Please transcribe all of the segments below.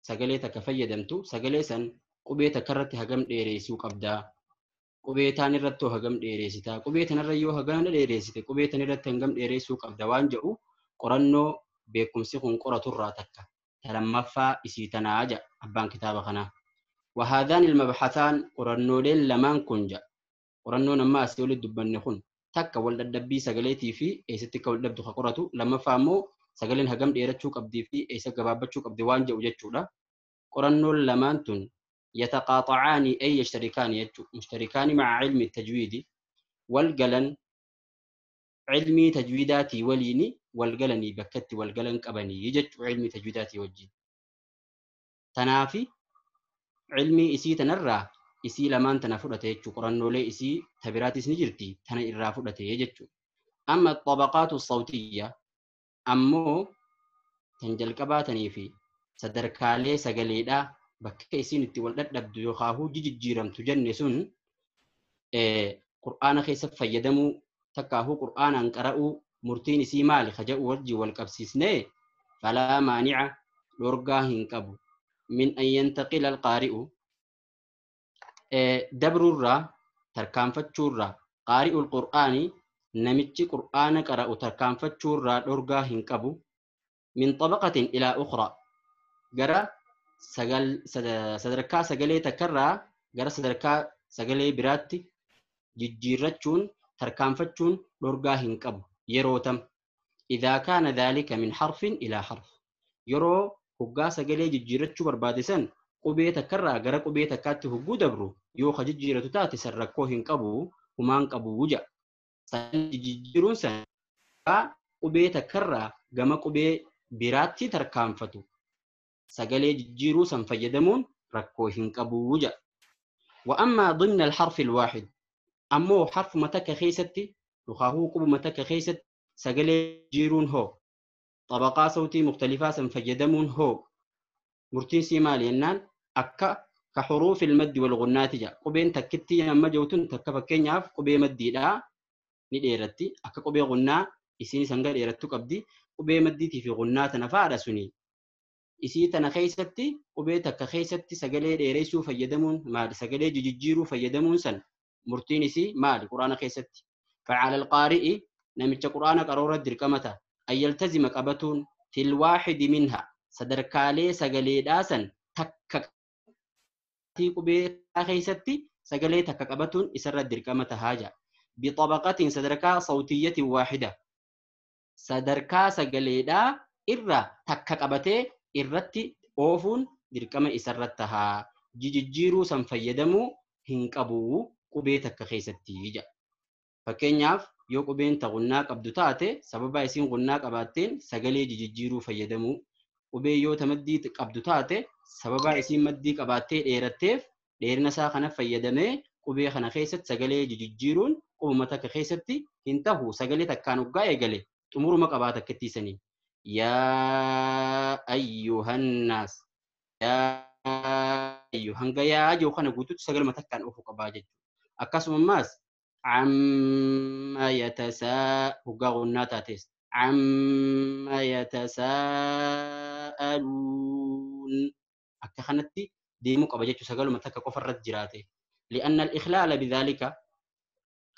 sagalee takka fayyadamtu sagalee san qubee takka irratti hagam dheereessuu qabdaa qubee taan irratti hagam dheereessitaa qubee tanarra yoo hagam dheereessite qubee tan irratti hagam dheereessuu qabda waan jedhu qorannoo beekumsi kun qoraturraa takka talammaffaa isii tanaa jedha abbaan kitaaba kanaa. وهذان المبحثان qorannooleen lamaan kun jedha qorannoon amma asii olitti dubbanne kun takka wal dadhabbii sagaleetii fi eessatti akka wal dhabdu ka qoratu lammaffaa immoo sagaleen hagam dheerachuu qabdii fi eessa gabaabbachuu qabdi waan jedhu jechuudha. Qorannoon lamaan tun yataqaaxacaanii ay yashtarikaani jechuudha. Mushtarikaani maca cilmi tajwiidi wal galan cilmii tajwiidaatii waliini wal galanii bakkatti wal galan qabanii jechuudha cilmii tajwiidaatii wajjin. Tanaafi cilmii isii tanarraa isii lamaan tana fudhate jechuudha. Qorannoolee isii tabiraatis ni jirti tana irraa fudhate jechuudha. Amma xabaqaatu sawtiyya ammoo tan jalqabaatanii fi sadarkaalee sagaleedhaa bakka isiin itti wal dadhabdu yookaan jijjiiramtu jenne sun qur'aana keessa fayyadamuu takkaahuu qur'aanaan qara'uu murtiin isii maali ka jedhu wajjin wal qabsiisnee falaa maanica dhorgaa hin qabu min an yantaqila alqaari'u dabruurraa tarkaanfachuurraa qaari'ul qur'aanii namichi qur'aana qara'u tarkaanfachuurraa dhorgaa hin qabu min xabaqatin ilaa ukhraa gara sadarkaa sagalee takkarraa gara sadarkaa sagalee biraatti jijjiirrachuun tarkaanfachuun dhorgaa hin qabu yeroo tam idaa kaana dhaalika min harfin ilaa harf yeroo hoggaa sagalee jijjiirrachuu barbaade san qubee takkarraa gara qubee takkaatti hogguu dabru yoo ka jijjiiratu taate san rakkoo hin qabu humaan qabu jedha. San jijjiiruun san qubee takkarraa gama qubee biraatti tarkaanfatu sagalee jijjiiruu san fayyadamuun rakkoo hin qabu jedha. Wa ammaa dimna alharfi alwaahid ammoo harfuma takka keessatti yookaan qubuma takka keessatti sagalee jijjiiruun hoo xabaqaa sawtii mukhtalifaa san fayyadamuun hoo murtiin sii maali jennaan akka ka xuruufi almaddi walgunnaati jedha. Qubeen takkitti amma jirtun takka fakkeenyaaf qubee maddiidhaa ni dheeratti akka qubee gunnaa isiin hanga dheerattu qabdi qubee maddiitii fi gunnaa tana fa'aadha suni isii tana keessatti qubee takka keessatti sagalee dheereessuu fayyadamuun maali sagalee jijjiiruu fayyadamuun san murtiin isii maali quraana keessatti فعلى القارئ namicha quraana qaroora dirqamata an yaltazima qabatuun fil waaxidi minha sadarkaalee sagaleedhaa san takka qubee keessatti sagalee takka qabatuun isarra dirqama tahaa jedha. بطبقة صدركا صوتية واحدة صدركا سجليدا إرى تككبته إرتي أوفون دركما إسرتها جيجيرو سنفيدمو هنكبو قبيتك خيستيجا فكينياف yoo qubeen ta gunnaa qabdu taate sababa isiin gunnaa qabaatteen sagalee jijjiiruu fayyadamuu qubee yoo ta maddii qabdu taate sababa isiin maddii qabaattee dheeratteef dheerina isaa kana fayyadamee qubee kana keessatti sagalee jijjiiruun qubuma takka keessatti hin tahu sagalee takkaan hoggaa eegale xumuruma qabaa takkattiisanii yaa ayyuhannaas yaa ayyu hanga yaa jiru kana guututti sagaluma takkaan ofu qabaa jechuudha. Akkasuma ammaas عما يتساء hoggaa gunnaa taates عما يتساءلون akka kanatti deemuu qaba jechuudha sagaluma takka qofa irratti jiraate. لأن الإخلال بذلك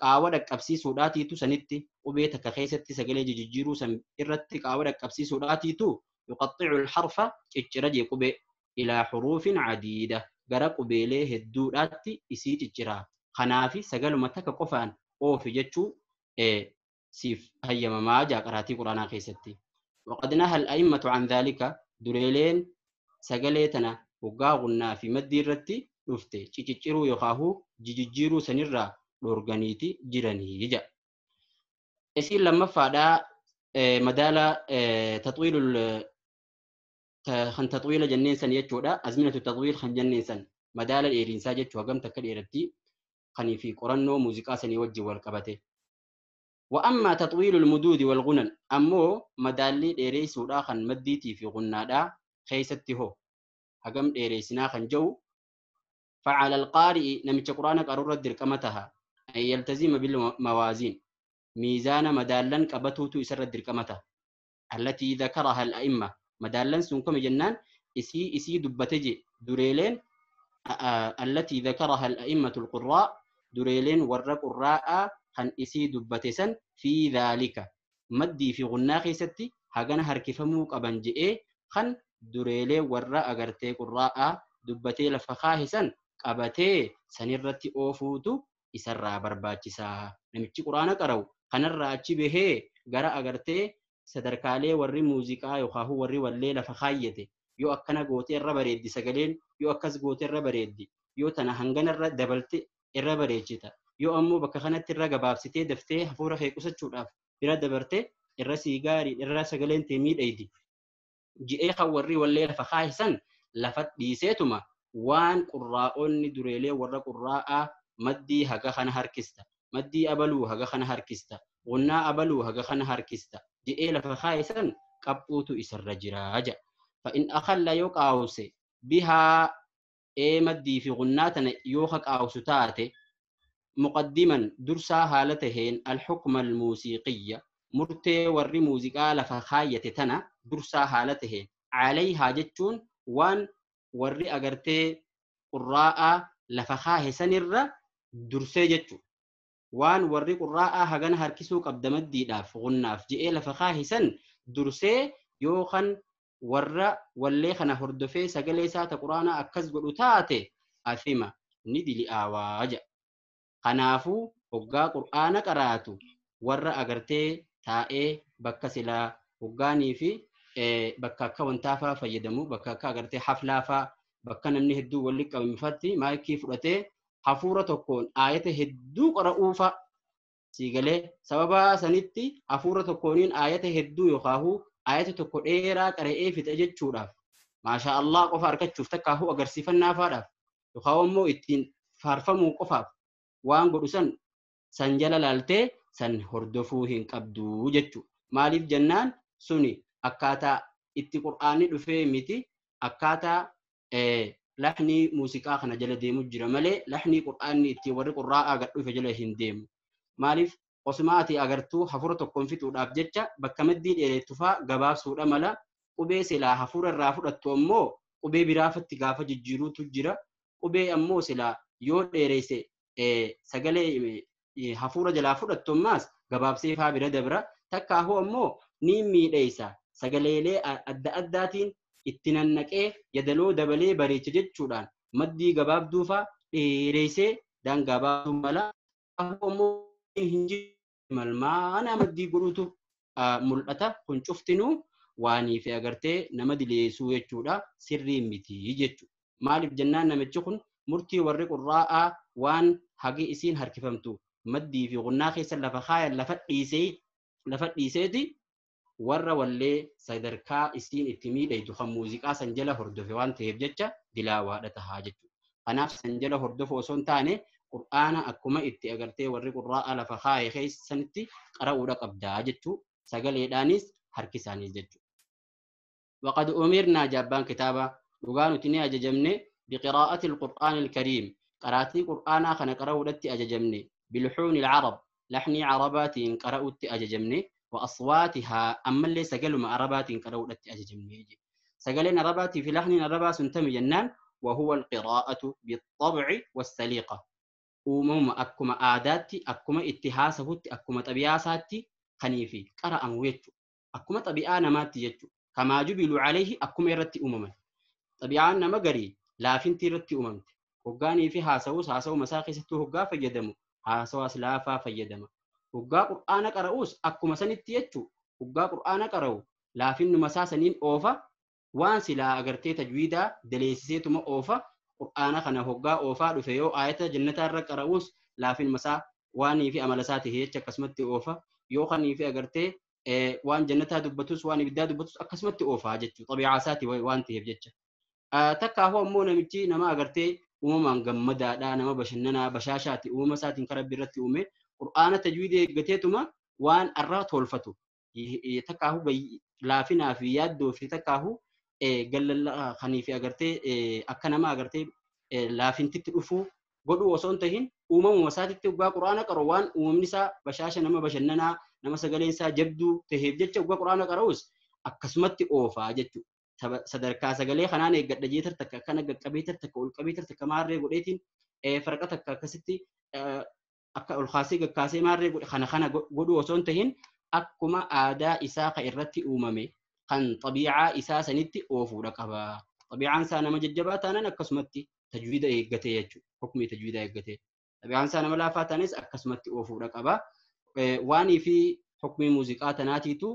qaawa dhaqqabsiisuudhaatiitu sanitti qubee takka keessatti sagalee jijjiiruu san irratti qaawa dhaqqabsiisuudhaatiitu yuqaxxicu alharfa ciccira jee qubee ilaa xuruufin cadiida gara qubeelee hedduudhaatti isii cicciraa. Kanaafi sagaluma takka qofaan oofi jechuu siif hayyamamaa jaa qaraatii quraanaa keessatti. Waqad naha al-a'immatu an dhaalika dureeleen sagalee tana hoggaa gunnaa fi maddii irratti dhufte cicciruu yookaan jijjiiruu sanirraa dhorganiiti jiranii jedha. Isiin lammaffaadhaa madaala taxwiilul kan taxwiila jenneen san jechuudha. Azminatu taxwiil kan jenneen san madaala dheerinsaa jechuu hagam takka dheeratti kanii fi qorannoo muuziqaa sanii wajjin wal qabate. Wa ammaa taxwiilul muduudi wal gunan ammoo madaallii dheereessuudhaa kan maddiitii fi gunnaadhaa keessatti hoo hagam dheereessinaa kan jedhu فعلى القارئ نمتش قرآن قرر الدركمتها أن يلتزم بالموازين ميزان مدالا قبته تسر الدركمته التي ذكرها الأئمة مدالا سنكم جنان isii dubbate je dureeleen allatii dhakaraha al-a'immatu al-qurraa dureeleen warra qurraa'aa kan isii dubbate san fi dhaalika maddii fi gunnaa keessatti hagana harkifamuu qaban je'ee kan dureelee warra agartee qurraa'aa dubbatee lafa kaahe san qabatee sanirratti oofuutu isarraa barbaachisaa. Namichi quraana qara'u kanarraa achi bahee gara agartee sadarkaalee warri muuziqaa yookaan warri wallee lafa kaayyate yoo akkana gootee irra bareeddi sagaleen yoo akkas gootee irra bareeddi yoo tana hanganarra dabalte irra bareechita yoo ammoo bakka kanatti irra gabaabsitee daftee hafuura kee qusachuudhaaf bira dabarte irra sii gaarii irra sagaleen tee miidhaydi ji'ee kan warri wallee lafa kaahisan lafa dhiiseetuma waan qurraa'onni dureelee warra qurraa'aa maddii haga kana harkista maddii abaluu haga kana harkista gunnaa abaluu haga kana harkista ji'ee lafa kaahisan qabxuutu isarra jiraa jedha. فإن أخل يقاوس بها إيه مدي في غناتنا يوخ قاوس تاتي مقدما درسا هالتهين الحكم الموسيقية مرتي ور موسيقى لفخاية تنا درسا هالتهين عليها جتون وان ور أغرتي قراءة لفخاه سنر درسي جتون وان ور قراءة هغن هركسو قبد مدي داف غناف جئ لفخاه سن درسي يوخن warra wallee kana hordofee sagalee isaa ta quraanaa akkas godhu taate afima ni dili'aawaa jedha. Kanaafuu hoggaa qur'aana qaraatu warra agartee taa'ee bakka silaa hoggaanii fi bakka akka wantaafaa fayyadamu bakka akka agartee haflaafaa bakka namni hedduu walitti qabamifatti maayikii fudhatee hafuura tokkoon aayata hedduu qara'uufa siigalee sababa sanitti hafuura tokkooniin aayata hedduu yookaahuu ayata tokko dheeraa qara'ee fixe jechuudhaaf maashaa Allah qofa argachuuf takkaahuu agarsiifannaafaadhaaf yookaan immoo ittiin faarfamuu qofaaf waan godhu san san jala laaltee san hordofuu hin qabdu jechuudha. Maaliif jennaan suni akkaataa itti qur'aanni dhufee miti akkaataa lahnii muuziqaa kana jala deemu jira malee lahnii qur'aanni ittiin warri qurraa'aa gad dhufe jala hin deemu. Maaliif osuma ati agartuu hafuura tokkoon fixuudhaaf jecha bakka maddii dheerettufaa gabaabsuudha mala qubee silaa hafuura irraa fudhattu ammoo qubee biraafatti gaafa jijjiiruutu jira. Qubee ammoo silaa yoo dheereyse sagalee hafuura jalaa fudhattu ammaas gabaabsee faa bira dabra. Takkaahuu ammoo ni miidheeysa sagaleelee adda addaatiin itti nannaqee yadaloo dabalee bareecha jechuudhaan maddii gabaabduufaa dheereysee daangaa baasuu mala. Ammoo hin jiru malmaana maddii godhutu mul'ata kun cuftinuu waanii fi agartee nama dileessuu jechuudha sirrii miti jechuudha. Maaliif jennaan namichi kun murtii warri qurraa'aa waan hagi isiin harkifamtu maddii fi qunnaa keessa lafa kaayan lafa dhiiseeti warra wallee sadarkaa isiin itti miidhaytu kan muuziqaa san jala hordofe waan ta'eef jecha dilaawaadha tahaa jechuudha. Kanaaf san jala hordofu osoo hin taane qur'aana akkuma itti agartee warri qurraa'a lafa kaaye keessanitti qara'uudha qabdaa jechuu sagaleedhaanis harkisaanis jechuudha. وقد أمرنا جابان كتابة dhugaa nuti ni ajajamne بقراءة القرآن الكريم قراتي قرآنا خنا قرأودتي أججمني بلحون العرب لحني عربات قرأودتي أججمني وأصواتها أما اللي سجلوا ما عربات قرأودتي أججمني سجلين عرباتي في لحن عربات سنتمي جنان وهو القراءة بالطبع والسليقة uumama akkuma aadaatti akkuma itti haasahutti akkuma xabi'aasaatti kaniifi qara'amu jechuudha. Akkuma xabi'aa namaatti jechuudha. Kamaa jubilu alayhi akkuma irratti uumaman. Xabi'aan nama garii laafinti irratti uumamte. Hoggaanii fi haasawus haasawuma isaa keessattuu hoggaa fayyadamu haasawaas laafaa fayyadama. Hoggaa qur'aana qara'uus akkuma sanitti jechuudha. Hoggaa qur'aana qara'u laafinnuma isaa saniin oofa waan silaa agartee tajwiidaa daleessiseetuma oofa. Qur'aana kana hoggaa oofaa dhufe yoo aayata jannataa irra qara'uus laafinuma isaa waanii fi amala isaa ta'e jecha akkasumatti oofa yoo kanii fi agartee waan jannataa dubbatus waan ibiddaa dubbatus akkasumatti oofaa jechuudha xabii'aa isaati waan ta'eef jecha. Takkaafuu ammoo namichi nama agartee uumamaan gammadaadhaa nama bashannanaa bashaashaati uumama isaatiin karaa irratti uume qur'aana tajwiidii eeggateetuma waan irraa tolfatu takkaafuu laafinaa fi yaaddoo fi takkaafuu gallalla kanii fi agartee akka nama agartee laafintitti dhufuu godhuu osoo hin tahin uumamuma isaatitti hoggaa qur'aana qaru waan uumamni isaa bashaasha nama bashannanaa nama sagaleen isaa jabduu taheef jecha hoggaa qur'aana qara'us akkasumatti oofaa jechuudha. Sadarkaa sagalee kanaan eeggadha jeetar takka akkana qaqqabee takka ol qabee takka maarree godheetiin farqa takka akkasitti akka ol kaasee gakkaasee maarree godhe kana kana godhuu osoo hin tahin akkuma aadaa isaa ka irratti uumame kan xabiicaa isaa sanitti oofuudha qaba. Xabiicaan isaa nama jajjabaa taanaan akkasumatti tajwiida eeggatee jechuudha. Hukmii tajwiida eeggatee. Xabiicaan isaa nama laafaa taanis akkasumatti oofuudha qaba. Waanii fi hukmii muuziqaa tanaatiitu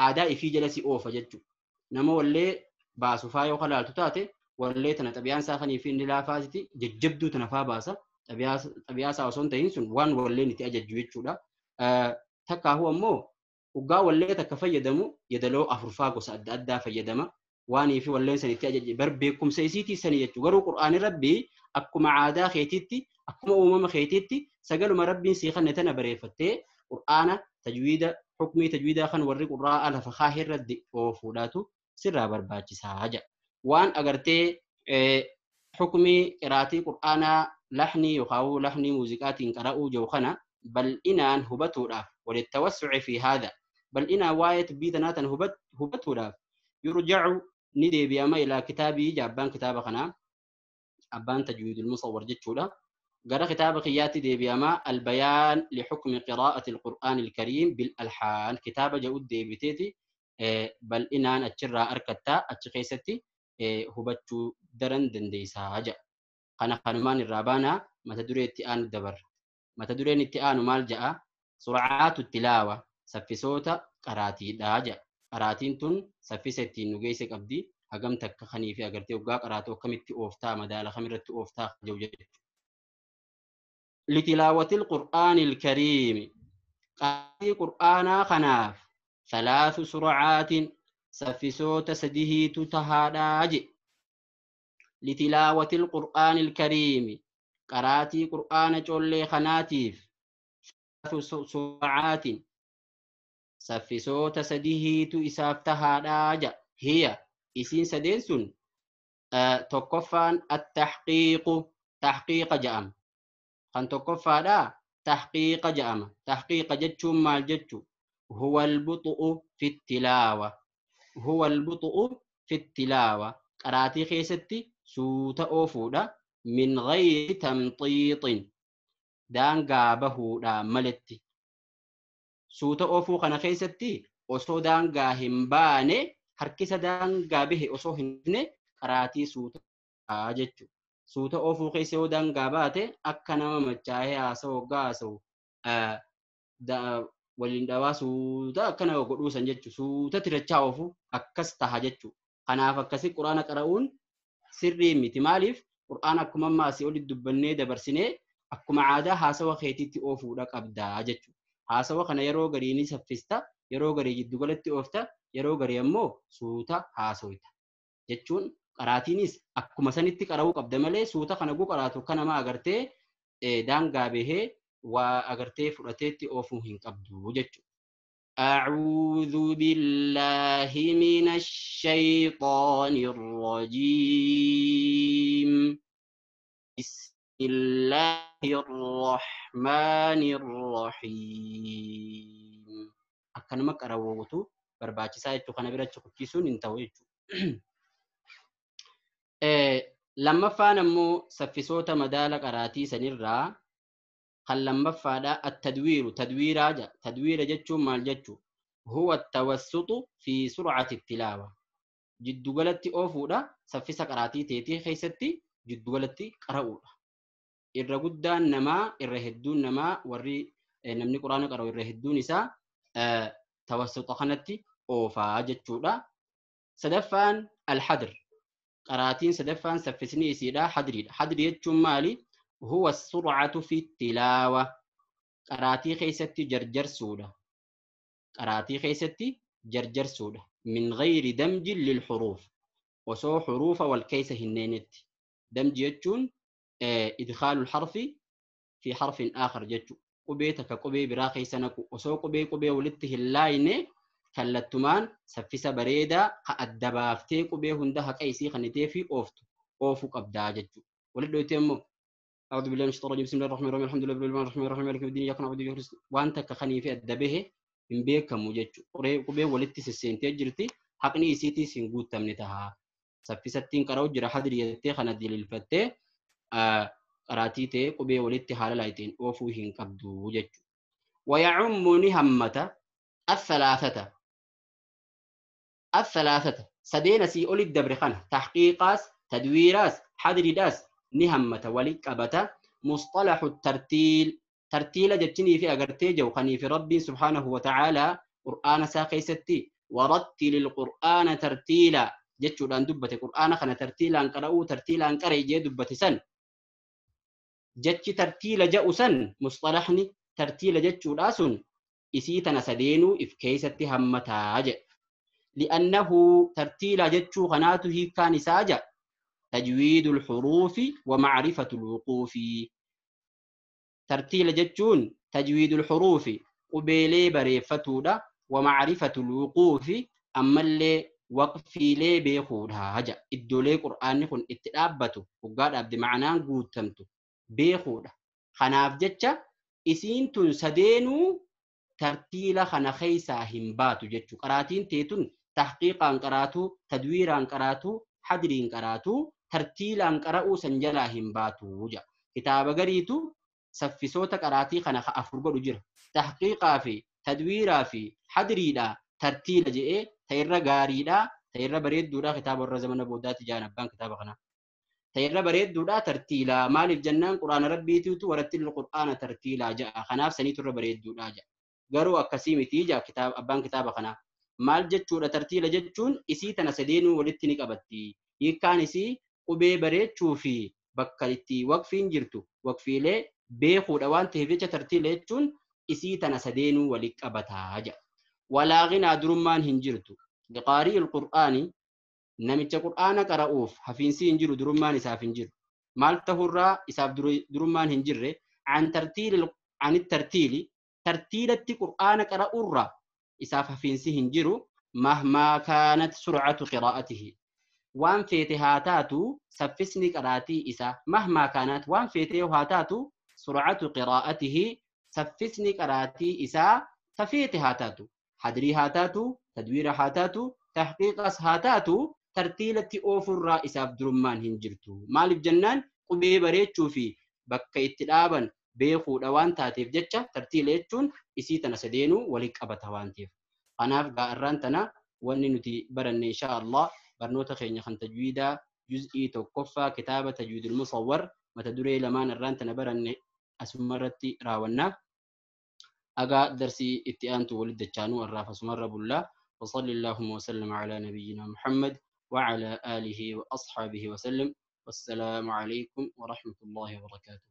aadaa ifii jala si oofa jechuudha. Nama wallee baasu faa yoo kalaaltu taate wallee tana xabiyaan isaa kanii fi inni laafaasiti jajjabduu tana faa baasa. Xabiyaa isaa osoo hin tahin sun waan walleen itti ajajju jechuudha. Takkaahuu ammoo dhugaa wallee takka fayyadamu yadaloo afurfaa gosa adda addaa fayyadama. Waanii fi walleen san itti ajajje bar beekumsa isiitii sani jechuudha. Garuu Qur'aanni Rabbii akkuma aadaa keetiitti akkuma uumama keetiitti sagaluma Rabbiin sii kanne tana bareeffattee Qur'aana tajwiida hukmii tajwiidaa kan warri qurraa'a lafa kaahee irratti oofuudhaatu sirraa barbaachisaa jedha. Waan agartee hukmii qiraatii Qur'aanaa lahnii yookaan lahnii muuziqaatiin qara'uu jiru kana bal'inaan hubatuudhaaf walittawassuci fi haadha bal'inaan waa'ee tibbii tanaa tan hubatuudhaaf yurjacu ni deebi'ama ilaa kitaabii abbaan kitaaba kanaa abbaan tajwiidul musawwar jechuudha. Gara kitaaba kiyyaatti deebi'ama albayaan lixukmi qiraa'ati alqur'aani alkariim bil alhaan kitaaba jedhu deebiteeti bal'inaan achirraa argattaa achi keessatti hubachuu daran dandeessaa jedha. Kana kanumaan irraa baanaa mata duree itti aanu dabarra. Mata dureen itti aanu maal jedha? Sur'aatu tilaawa saffisoota qaraatiidhaa jedha. Qaraatiin tun saffisa ittiin nu geesse qabdi. Hagam takka kanii fi agartee waggaa qaraatoo akkamitti ooftaa madaala kamirratti ooftaa jiru jechuudha. Litilaawatil Qur'aanil Kariimi qaraatii Qur'aanaa kanaaf salaasu sur'aatiin saffisoota sadihiitu tahaadhaa jedhe. Litilaawatil Qur'aanil Kariimi qaraatii Qur'aana collee kanaatiif salaasu sur'aatiin saffisoota sadihiitu isaaf tahaadhaa jedha. Hiya isiin sadeen sun tokkoffaan at-tahqiiqu tahqiiqa jedhama. Kan tokkoffaadhaa tahqiiqa jedhama. Tahqiiqa jechuun maal jechu? Huwa al-butu'u fi tilaawa. Huwa al-butu'u fi tilaawa. Qaraatii keessatti suuta oofuudha. Min ghayri tamxiixin. Daangaa bahuudhaan maletti. Suuta oofuu kana keessatti osoo daangaa hin baane harkisa daangaa bahe osoo hin dhufne qaraatii suuta jechuudha. Suuta oofuu keessa yoo daangaa baate akka nama machaa'ee haasa'u hoggaa haasa'u waliin dhawaa suuta akkana godhuu san jechuudha. Suuta tirachaa oofuu akkas taha jechuudha. Kanaaf akkasi Qur'aana qara'uun sirrii miti. Maaliif Qur'aana akkuma ammaa asii olitti dubbannee dabarsinee akkuma aadaa haasawa keetiitti oofuudha qabdaa jechuudha. Haasawa kana yeroo garii ni saffista, yeroo garii giddugalatti oofta, yeroo garii ammoo suuta haasawita. Jechuun qaraatiinis akkuma sanitti qara'uu qabda malee suuta kana guu qaraatu akka nama agartee daangaa bahee waa agartee fudhateetti oofuu hin qabdu jechuudha. أعوذ بالله من الشيطان الرجيم. بسم الله الرحمن الرحيم. Akkanuma qarawwatu barbaachisaa jechuu kana bira chukuchisuun hin ta'u jechuudha. Lammaffaan ammoo saffisoota madaala qaraatii sanirraa kan lammaffaadha at-tadwiiru tadwiiraa jedha. Tadwiira jechuun maal jechuu? Huwa at-tawassutu fi sur'ati tilaawa. Jiddugalatti oofuudha saffisa qaraatii teetii keessatti jiddugalatti qara'uudha. Irra guddaan namaa irra hedduun namaa warri namni Qur'aana qara'u irra hedduun isaa tawassuta kanatti oofaa jechuudha. Sadaffaan al-hadr. Qaraatiin sadaffaan saffisni isiidha hadriidha. Hadri jechuun maali? Huwa as-sur'atu fi tilaawa. Qaraatii keessatti jarjarsuudha. Qaraatii keessatti jarjarsuudha. Min ghayri damjin lil huruuf. Osoo huruufa wal keessa hin neenetti. Damji jechuun idkhaalul harfi fi harfin aakhar jechuudha. Qubee takka qubee biraa keessa naqu. Osoo qubee qubee walitti hin laayine kallattumaan saffisa bareedaa ka adda baaftee qubee hunda haqa isii kanitee fi ooftu oofuu qabdaa jechuudha. Walitti dhoytee immoo أعوذ بالله من الشيطان الرجيم بسم الله الرحمن الرحيم الحمد لله رب العالمين الرحمن الرحيم مالك يوم الدين إياك نعبد وإياك نستعين waan takka kanii fi adda bahe hin beekamu jechuudha. Qubee walitti sesseentee jirti. Haqni isiitiis hin guutamne taha. Saffisattiin qara'u jira hadrii jettee kana diliilfattee qaraatii ta'e qubee walitti haala laayitiin oofuu hin qabdu jechuudha. Wayacummu ni hammata الثلاثة الثلاثة سدين سي أولي الدبر خانة تحقيقاس تدويراس حدريداس نهمة ولقبة مصطلح الترتيل ترتيل جتني في أغرتي وخني في ربي سبحانه وتعالى قرآن ساقي ستي ورتل القرآن ترتيلا جتشو دبة قرآن خنا ترتيلا قرأو ترتيلا قرأ جي دبة سن جتش ترتيل جاء سن مصطلحني ترتيل جتشو راسن isii tana sadeenuu if keessatti hammataa jedha. Li'annahu tartiila jechuu kanaatu hiikkaan isaa jedha. Tajwiidul xuruufi wa macrifatul wuquufi. Tartiila jechuun tajwiidul xuruufi qubeelee bareeffatuudha. Wa macrifatul wuquufi ammallee waqfiilee beekuudha jedha. Iddoolee qur'aanni kun itti dhaabbatu hoggaa dhaabde ma'anaan guutamtu beekuudha. Kanaaf jecha isiin tun sadeenuu tartiila kana keessaa hin baatu jechuudha. Qaraatiin teetun tahqiiqaan qaraatu, tadwiiraan qaraatu, hadriin qaraatu, tartiilaan qara'uu san jalaa hin baatu jedha. Kitaaba gariitu saffisoota qaraatii kana afur godhu jira. Tahqiiqaa fi tadwiiraa fi hadriidhaa tartiila jedhee ta'irra gaariidhaa ta'irra bareedduudhaa kitaaba warra zamana boodaatti jaan abbaan kitaaba kanaa. Ta'irra bareedduudhaa tartiilaa maaliif jennaan quraana rabbiitiitu warattilli qur'aana tartiilaa jedha. Kanaaf saniitu irra bareedduudhaa jedha. Garuu akkasii miti jaa kitaaba abbaan kitaaba kanaa. Maal jechuudha tartiila jechuun isii tana sadeenuu walitti ni qabatti. Hiikkaan isii qubee bareechuu fi bakka itti waqfiin jirtu waqfiilee beekuudha waan ta'eef jecha tartiila jechuun isii tana sadeenuu walitti qabataa jedha. Walaa ghinaa durummaan hin jirtu. Liqaarii qur'aanii namicha qur'aana qara'uuf hafiinsi hin jiru durummaan isaaf hin jiru. Maal ta'urraa isaaf durummaan hin jirre an tartiili tartiilatti qur'aana qara'urra isaaf hafiinsi hin jiru mahmaa kaanat sur'atu qiraa'atihi waan feete haa taatu saffisni qaraatii isaa mahmaa kaanat waan feete haa taatu sur'atu qiraa'atihi saffisni qaraatii isaa tafeete haa taatu hadrii haa taatu tadwiira haa taatu tahqiiqas haa taatu tartiilatti oofurraa isaaf durummaan hin jirtu maaliif jennaan qubee bareechuu fi bakka itti dhaaban beekuudha waan taateef jecha tartiila jechuun isii tana sadeenuu walitti qabata waan ta'eef. Kanaaf gaarraan tana wanni nuti baranne insha Allah barnoota keenya kan tajwiidaa juz'ii tokkoffaa kitaaba tajwiidul musawwar mata duree lamaan irraan tana baranne asumarratti raawwanna. Agaa darsii itti aantu walitti dachaanuu irraaf asumarra bullaa. وصلى اللهم وسلم على نبينا محمد وعلى آله وأصحابه وسلم. والسلام عليكم ورحمة الله وبركاته.